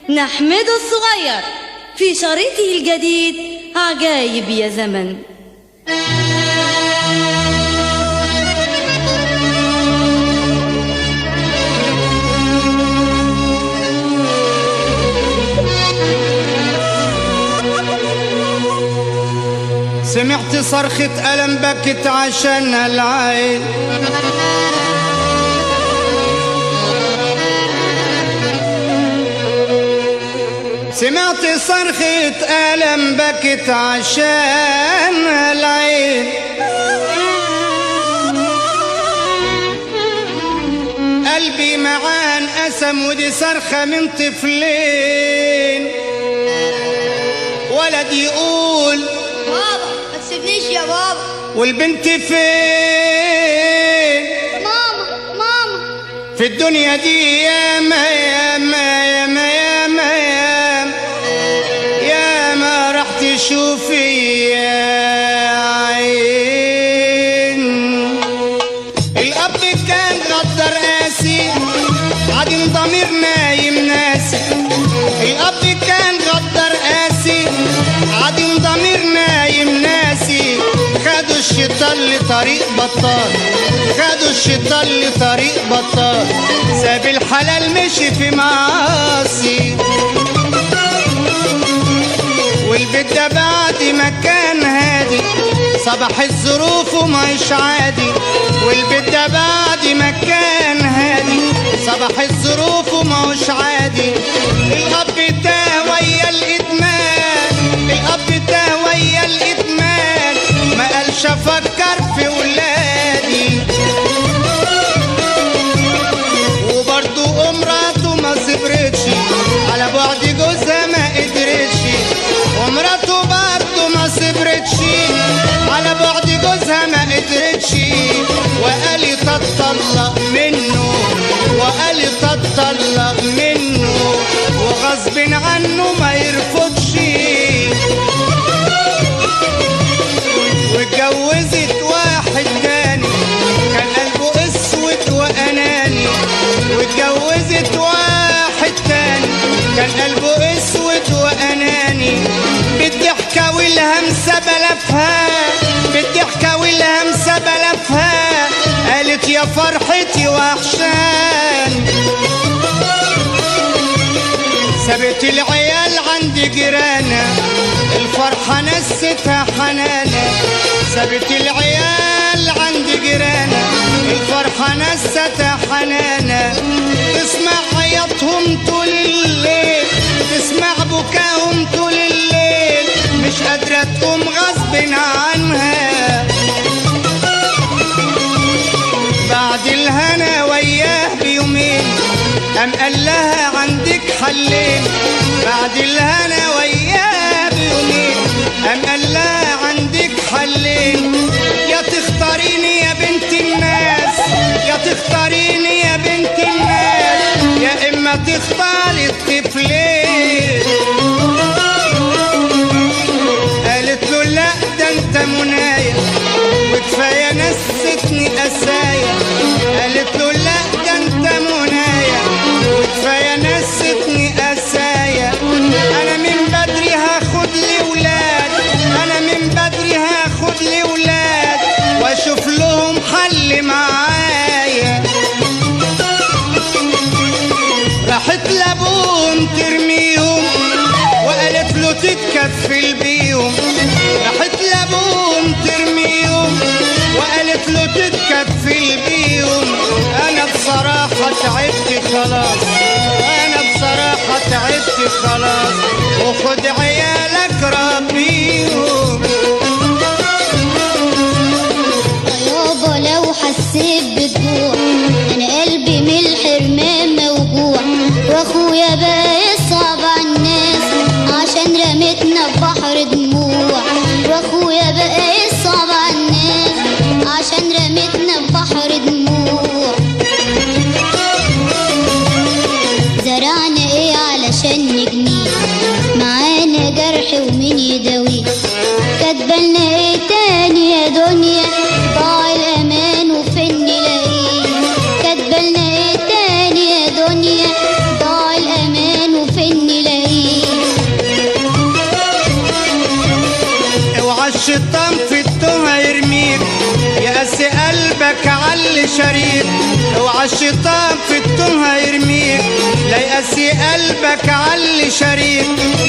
نحمده الصغير في شريطه الجديد عجايب يا زمن. سمعت صرخة ألم بكت عشان العين، سمعت صرخة ألم بكت عشان العين، قلبي معان قسم ودي صرخة من طفلين، ولد يقول بابا ما تسيبنيش يا بابا، والبنت فين؟ ماما ماما. في الدنيا دي ياما ياما ياما ياما ياما ياما راح تشوفي يا عين. الأب كان غدر قاسي عديم ضمير نايم ناسي، الأب كان غدر قاسي عديم ضمير نايم ناسي، خدوا الشيطان لطريق بطال، خدوا الشيطان لطريق بطال، ساب الحلال مشي في معاصي. والبيت ده بعد ما كان هادي صباح الظروف ومش عادي، والبيت ده بعد ما كان هادي صباح الظروف ومش عادي، الأب تاه ويا الإدمان، الأب تاه ويا الإدمان، ما قالش أفكر في ولادي. وبرضه مراته ما صبرتش على بعد جوزها ما قدرتش، ومراته برضه ما صبرتش على بعد جوزها ما قدرتش، وقال تتطلق منه، وقال تتطلق منه، وغصب عنه ما يرفضش. واتجوزت واحد تاني كان قلبه اسود واناني، واتجوزت واحد تاني كان قلبه اسود واناني، بالضحكة والهمسة بلفها، بالضحكة والهمسة بلفها، قالت يا فرحتي وحشاني. سابت العيال عند جيرانا الفرحة نستها حنانة، سابت العيال عند جيرانا الفرحة نستها حنانة، تسمع عياطهم طول الليل، تسمع بكاهم طول الليل، مش قادرة تقوم غصب عنها. بعد الهنا وياه بيومين قام قال لها عندك حلين، بعد الهنا وياه بيومين قام قال لها عندك حلين، يا تختاريني يا بنت الناس، يا تختاريني يا بنت الناس، يا اما تختاري الطفلين. قالت له لا ده انت منايا وكفايه نستني قسايا، قالت له لا ده انت منايا وكفايه نستني قسايا، انا من بدري هاخد لي ولاد، انا من بدري هاخد لي ولاد، واشوف لهم حل معايا. راحت لابوهم ترميهم وقالت له تتكفل بيهم، راحت لابوهم ترميهم وقالت له تتكفل بيهم، انا بصراحة تعبت خلاص، انا بصراحة تعبت خلاص، وخد عيالك ربيهم. يابا لو حسيت بالجوع انا قلبي من الحرمان موجوع، واخويا بقى يصعب على الناس عشان رمتنا في بحر دموع، واخويا بقى يصعب على الناس عشان رمتنا في بحر دموع. زرعنا ايه علشان نجنيه، معانا جرح ومين يداويه، كاتبالنا ايه تاني يا دنيا، ضاع الامان وفين نلاقيه، كاتبالنا ايه تاني يا دنيا، ضاع الامان وفين نلاقيه. الشيطان في التوه يرميك، يقاسي قلبك عاللي شريك. اوعى الشيطان في التوه يرميك، لا يقاسي قلبك عاللي شريك.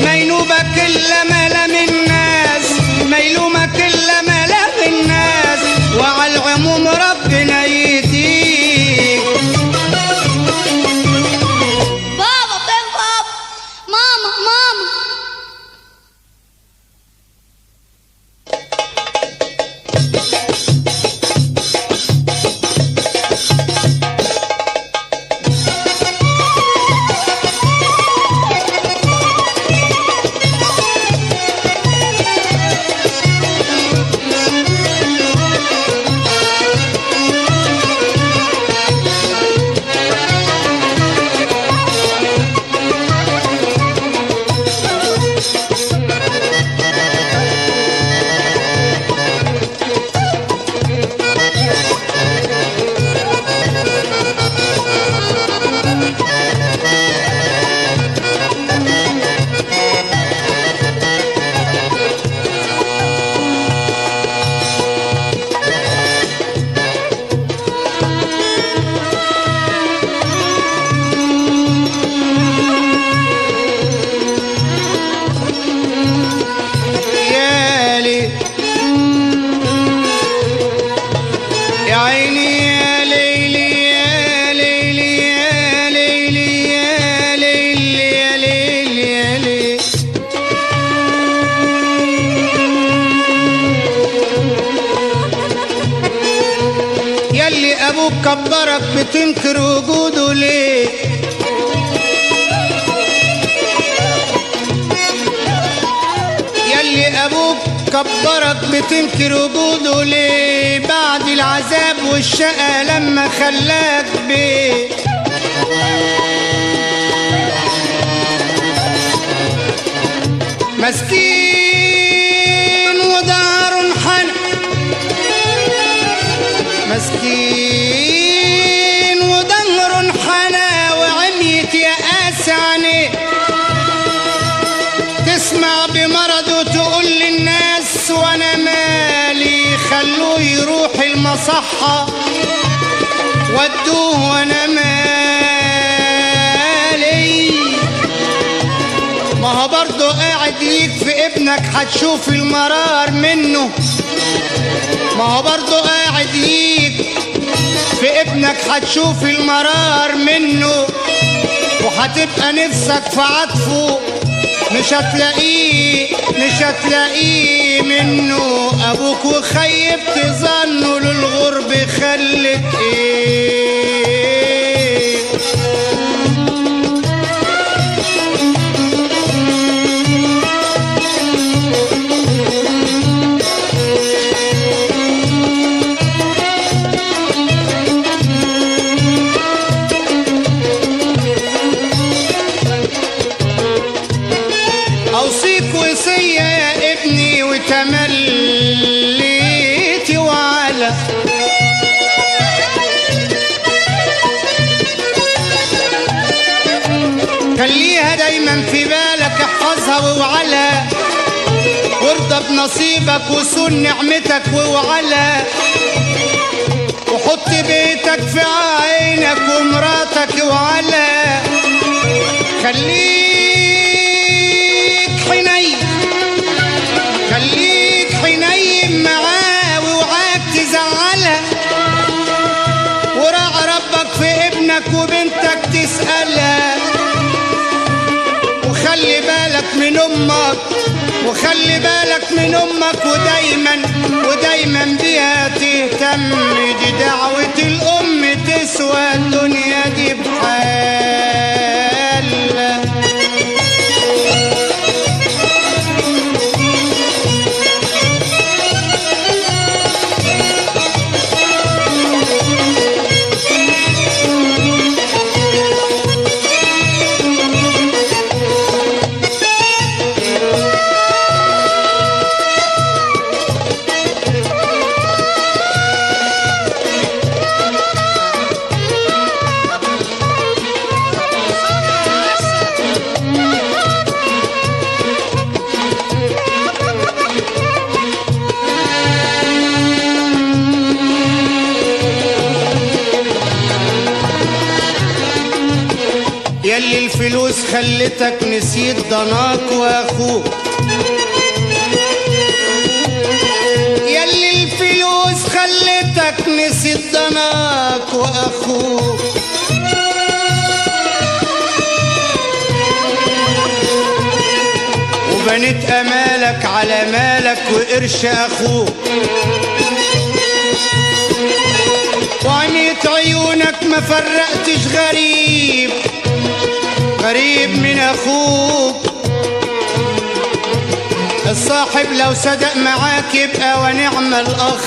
ما ينوبك الا ملام الناس، ما يلومك الا ملام الناس، وعلى العموم ربنا يهديك. بابا فين بابا؟ ماما ماما. يا عيني يا ليلي يا ليلي يا ليلي يا ليلي يا ليلي يا ليلي. ياللي ابوك كبرك بتنكر وجوده ليه؟ ياللي ابوك كبرك بتنكر وجوده ليه؟ بعد العذاب والشقا لما خلاك بيه. مسكين وظهره انحنى، مسكين وظهره انحنى، وعميت يا قاسي عينيه. تسمع بمرضه تقول للناس وانا مالي، خلوه يروح المصحة ودوه وانا مالي. ما هو برضه قاعد ليك في ابنك هتشوف المرار منه، ما هو برضه قاعد ليك في ابنك هتشوف المرار منه، وهتبقى نفسك في عطفه مش هتلاقيه، مش هتلاقيه منه. ابوك وخيبت ظنه للغرب خلت ايه. أوصيك وصية يا ابني وتمليتي وعلى خليها دايما في بالك، احفظها ووعلى، وارضى بنصيبك وصون نعمتك ووعلى، وحط بيتك في عينك ومراتك وعلى. خليك حنين، خليك حنين معاه ووعاك تزعلها، وراعي ربك في ابنك وبنتك تسألها، وخلي بالك من امك، وخلي بالك من امك، ودايما ودايما بيها تهتم. دي دعوة الام تسوى الدنيا دي بحالها. خلتك نسيت ضناك واخوك، ياللي الفلوس خلتك نسيت ضناك واخوك. وبنيت امالك على مالك وقرش اخوك، وعميت عيونك ما فرقتش غريب غريب من اخوك. الصاحب لو صدق معاك يبقى ونعم الاخ،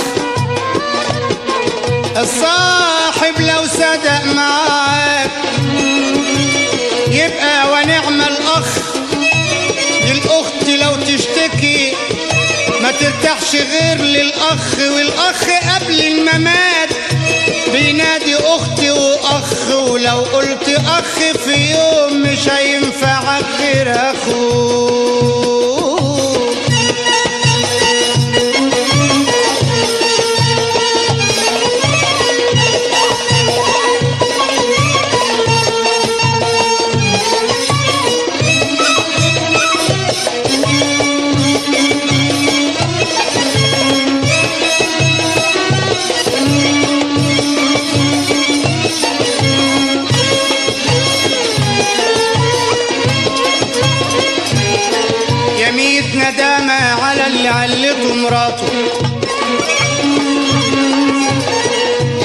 الصاحب لو صدق معاك يبقى ونعم الاخ. الاخت لو تشتكي ما ترتاحش غير للاخ، والاخ قبل الممات بينادي اختي واخ، ولو قلت اخ في يوم مش هينفعك غير اخوك. يميت ندامة على اللي علته مراته،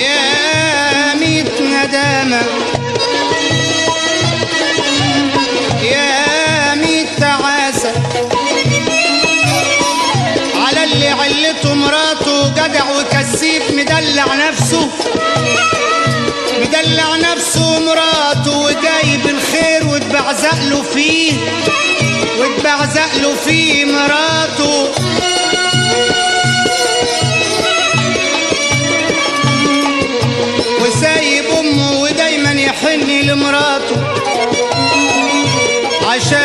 يا ميت ندامة، يا ميت تعاسة على اللي علته مراته. جدع وكسيف مدلع نفسه، مدلع نفسه مراته، وجايب الخير واتبعزق له فيه، واتبعزق له فيه مراته. وسايب امه ودايما يحن لمراته عشان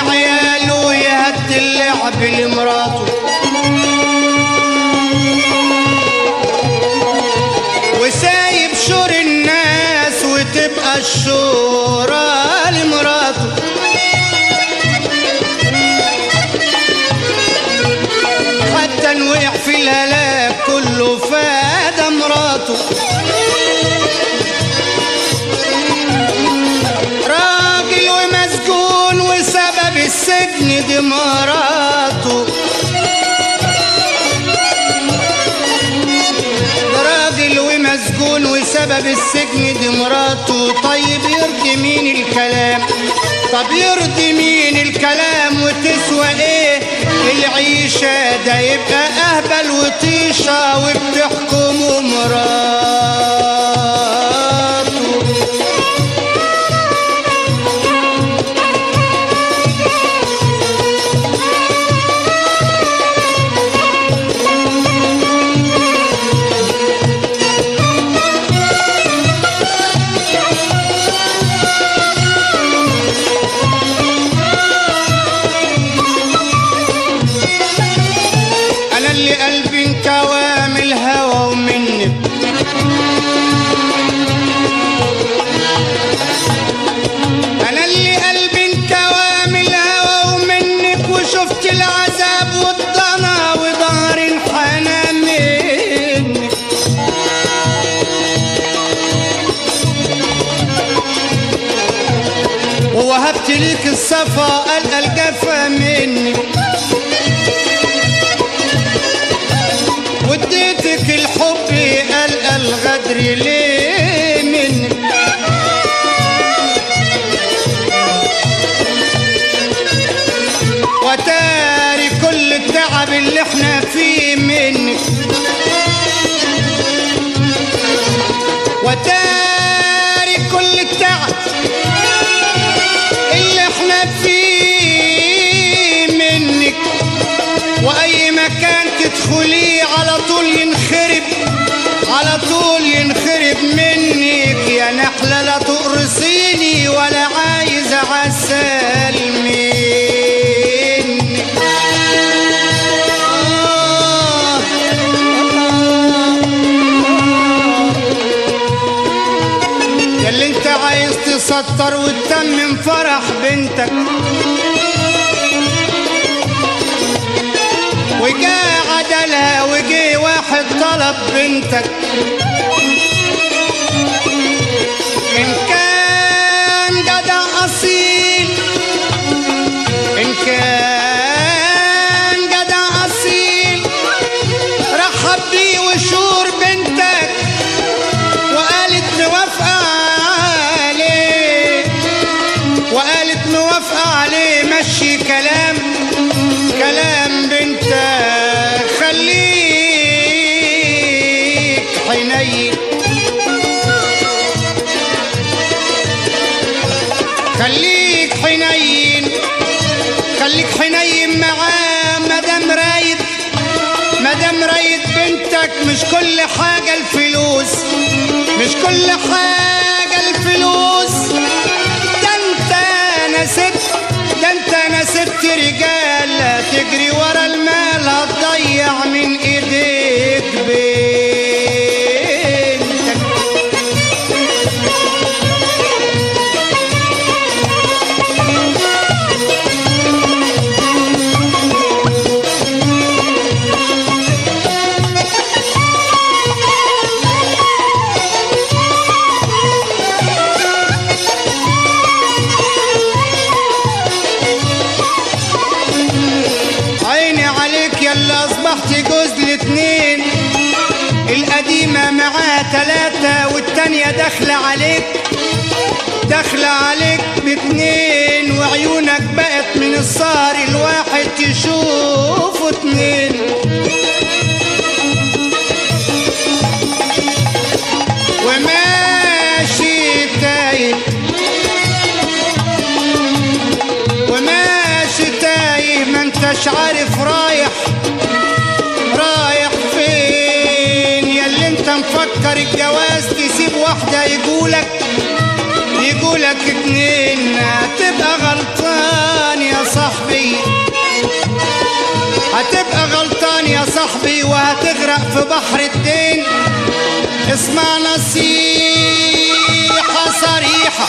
عياله يهدي اللعب لمراته. وسايب شور الناس وتبقى الشورى لمراته. حتى وقع في الهلاك كله فاد مراته. راجل ومسجون وسبب السجن دي مراته، راجل ومسجون وسبب السجن دي مراته. طيب يرضي مين الكلام؟ طب يرضي مين الكلام وتسوى ايه العيشة؟ ده يبقى اهبل وطيشة وبتحكمه مراته. أنا اللي قلبي انكوى من الهوى ومنك، أنا اللي قلبي انكوى من الهوى ومنك، وشفت العذاب والضنا وظهري انحنى منك. ووهبت ليك الصفا ألقى الجفا منك، واديتك الحب ألقى الغدر ليه منك. وتاري كل التعب اللي احنا فيه منك، وتاري كل التعب اللي احنا فيه منك. واي مكان تدخليه على طول ينخرب، على طول ينخرب منك. يا نحلة لا تقرصيني ولا عايز عسل منك. آه آه. يا اللي انت عايز تصدق تتستر وتتمم فرح بنتك. وجا عدلها وجي واحد طلب بنتك، إن كان جدع أصيل، إن كان جدع أصيل رحب بيه وشور بنتك وقالت موافقة عليه، وقالت موافقة عليه. مشي كلام كلام بنتك، خليك حنين، خليك حنين، خليك حنين معاه مدام رايد، مدام رايد بنتك. مش كل حاجة الفلوس، مش كل حاجة الفلوس. ده انت نسبت، ده انت نسبت رجال، تجري ورا المال هتضيع من ايديك بنتك. عيني عليك يلا اصبحت جوز الاتنين، القديمة معاها 3 والتانية داخلة عليك، داخلة عليك باتنين، وعيونك بقت من السهر الواحد تشوفه 2. وماشي تايه، وماشي تايه، ما انتش عارف رايح رايح فين. يا اللي انت مفكر الجواز تسيب واحدة يقولك يقولك 2، هتبقى غلطان يا صاحبي، هتبقى غلطان يا صاحبي، وهتغرق في بحر الدين. اسمع نصيحة صريحة،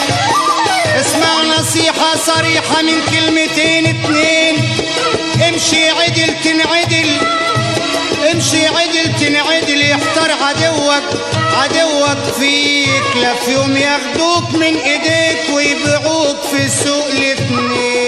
اسمع نصيحة صريحة من كلمتين 2. امشي عدل تنعدل، امشي عدل تنعدل، يحتار عدوك عدوك فيك، لا في يوم ياخدوك من ايديك ويبيعوك في سوق الاتنين.